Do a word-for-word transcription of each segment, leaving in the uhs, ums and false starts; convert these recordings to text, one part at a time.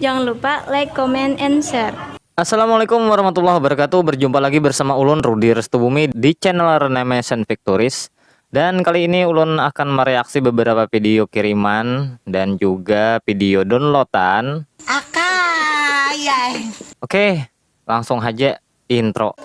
Jangan lupa like, comment, and share. Assalamualaikum warahmatullahi wabarakatuh. Berjumpa lagi bersama ulun Rudi Restubumi di channel Renemation Victories. Dan kali ini ulun akan mereaksi beberapa video kiriman dan juga video downloadan. Akayai. Oke, langsung aja intro.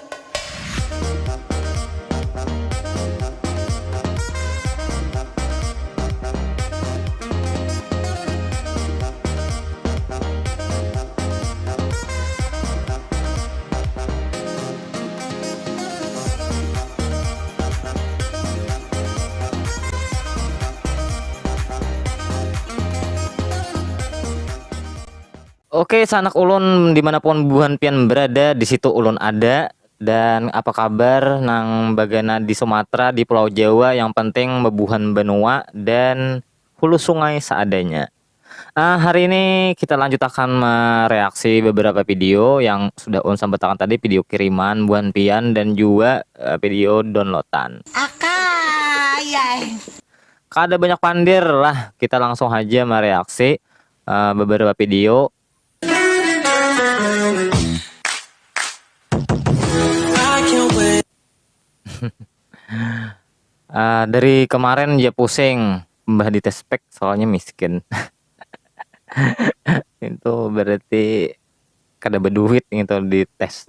Oke, sanak ulun, dimanapun buhan pian berada, di situ ulun ada. Dan apa kabar nang bagana di Sumatera, di Pulau Jawa, yang penting bebuhan benua dan hulu sungai seadanya. Ah, hari ini kita lanjutakan mereaksi beberapa video yang sudah ulun sambatakan tadi, video kiriman buhan pian dan juga eh, video downloadan. Akayai. Kada banyak pandir lah, kita langsung aja mereaksi eh, beberapa video. Ah, dari kemarin aja pusing mbah di tespek soalnya miskin. Itu berarti kada berduit gitu di tes.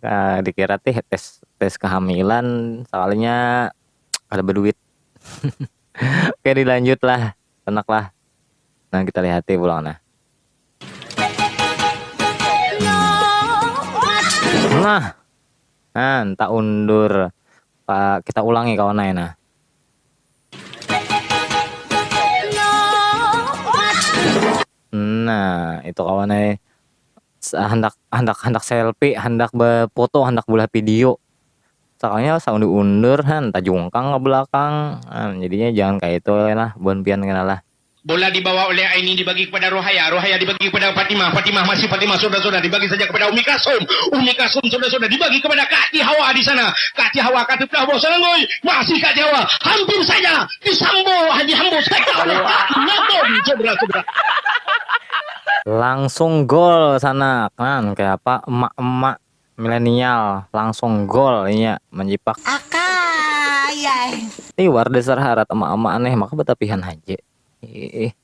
Nah, dikira teh tes tes kehamilan soalnya kada berduit. Oke, dilanjut lah, tenang lah. Nah, kita lihat pulang nah. Nah, nah, tak undur. Pak, kita ulangi kawan ai nah. Nah, itu kawan ai. Sa- Handak handak handak selfie, handak befoto, handak belah video. Sakalinya saundur-undur han, tajungkang ke belakang. Nah, jadinya jangan kayak itu lah, buhan pian kena lah. Bola dibawa oleh Aini dibagi kepada Rohaya, Rohaya dibagi kepada Fatimah, Fatimah masih Fatimah sudah-sudah dibagi saja kepada Umi Kasum, Umi Kasum sudah-sudah dibagi kepada Kak Tihawa di sana, Kak Tihawa katip dah bos Lenggoi, masih Kak Tihawa, hampir saja disambo Haji Hambo sektor, nadom saudara-saudara. Langsung gol sanak, nah kayak apa, emak-emak milenial langsung gol inya menjipak. Akayai. Liwar dasar harat emak-emak aneh, maka betapihan haja. Ih.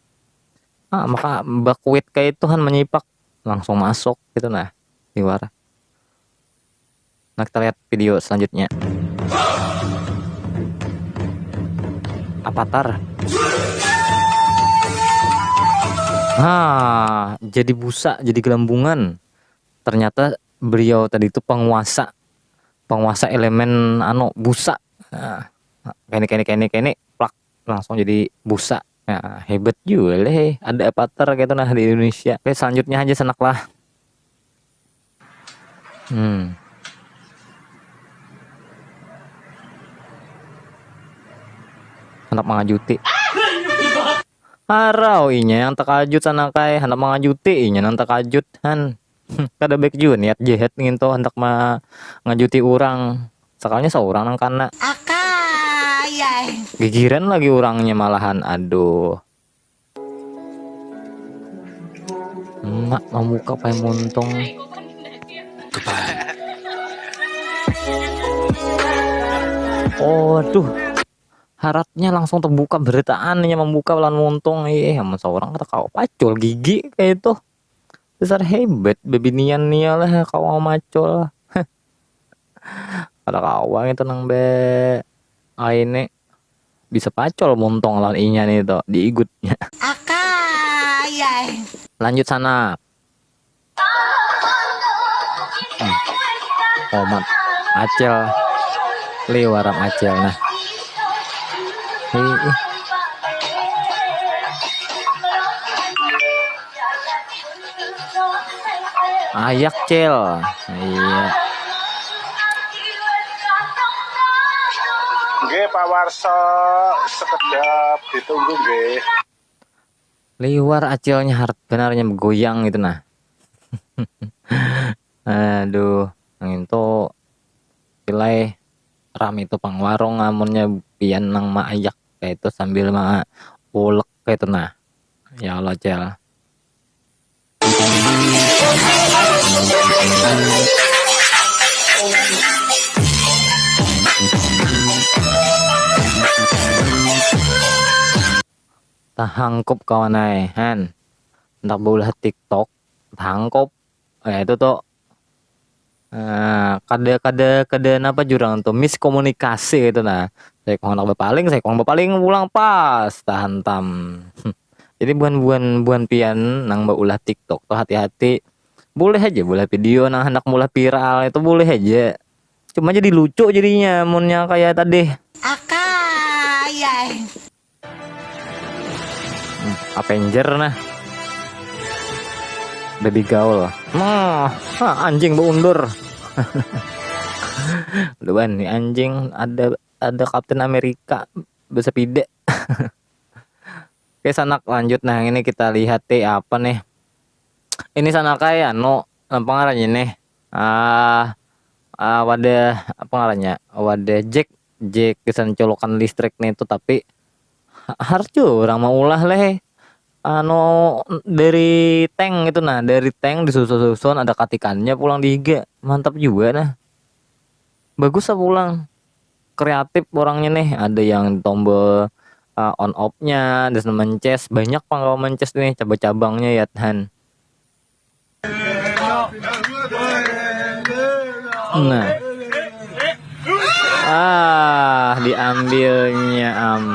Ah, maka bakuit kayak itu han menyipak, langsung masuk gitu nah, liwar. Nah, kita lihat video selanjutnya. Avatar. Ah, jadi busa, jadi gelembungan. Ternyata beliau tadi itu penguasa, penguasa elemen anu, busa. Nah, kene kene kene kene plak, langsung jadi busa. Nah, hebat juga leh, ada avatar gitu nah di Indonesia. Oke, selanjutnya aja senak lah. Hmm. Handak mangajuti. Harau inya yang takajut sanak ai, handak mangajuti inya nang takajut han. Kada baik jua niat jahat ngintu handak mangajuti urang. Sakalinya saurang nang kana. Akayai. Gigiran lagi urangnya malahan, aduh. Emak mambuka pai muntung. Waduh. Haratnya langsung terbuka beritaan inya mambuka lawan muntung. Ih, amun saurang kada kawa pacul gigi kayak itu. Dasar hebat bebinian nia lah kawa macul. Kada kawa itu nang be aine bisa pacul muntung lawan inya nih tuh diigutnya. Akayai. Lanjut sanak. Hmm. Omat. Acil. Liwar am Acil nah. Ih, ih. Ayak, Cil. Iya. Nggih, Pak Warso, sekedap ditunggu nggih. Liwar acilnya harat benarnya begoyang gitu nah. Aduh, ngintu pilai ram itu pang warung amunnya pian nang maayak kayak itu sambil maulek kayak itu nah. Ya Allah, Cil. Tahangkup kawan ai, han. Handak baulah TikTok, tahangkup. Ya itu tuh. Nah, kada kada kada napa jurang tuh, miskomunikasi gitu nah. Saya kurang handak bapaling, saya kurang bapaling pulang pas tahantam. Jadi buan buan buan pian nang baulah TikTok tuh hati-hati. Boleh aja boleh video nang handak mulai viral itu boleh aja. Cuma jadi lucu jadinya munnya kayak tadi. Akayai. Avenger nah. Baby gaul. Nah, ah, anjing beundur. Luan nih anjing ada ada Captain America bersepeda. Oke sanak lanjut nah ini kita lihat teh apa nih. Ini sanak kayak anu apa ngarannya nih. Ah uh, uh, wadah apa ngarannya? Wadah jack jack kesan colokan listrik nih itu tapi harus juga orang mau ulah leh anu dari tank gitu nah dari tank disusun-susun ada katikannya pulang di higa mantap juga nah bagus lah pulang kreatif orangnya nih ada yang tombol uh, on off-nya ada mencet banyak pang kalau mencet nih cabang-cabangnya ya Tuhan. Nah. Ah, diambilnya am.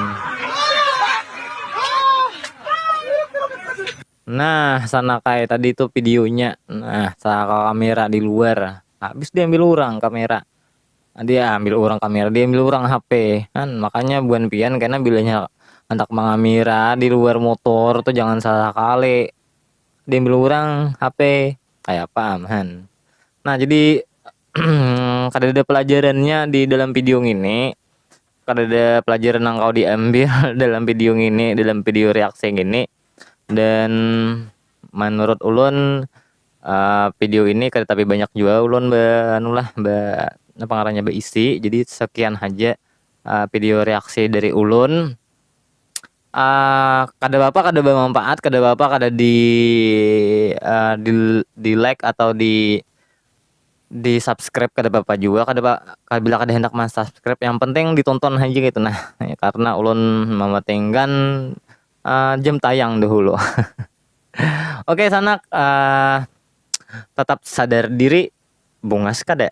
Nah, sana kayak tadi tuh videonya. Nah, saka kamera di luar. Habis diambil orang kamera. Dia ambil orang kamera, dia ambil orang H P. Kan makanya buan pian karena bilanya hendak mengamira di luar motor tuh jangan salah kali. Diambil orang H P kayak apa amhan. Nah, jadi kada ada pelajarannya di dalam video ini. Kada ada pelajaran yang kau diambil dalam video ini, dalam video reaksi ini. Dan menurut ulun uh, video ini kada tapi banyak juga ulun be anulah be apa ngarannya beisi. Jadi sekian aja uh, video reaksi dari ulun. Uh, kada apa kada bermanfaat kada apa kada di uh, di, di like atau di di subscribe kada apa juga kada apa bila kada hendak mas subscribe yang penting ditonton aja gitu nah karena ulun mementingkan uh, jam tayang dahulu. Oke sanak uh, tetap sadar diri bungas kada.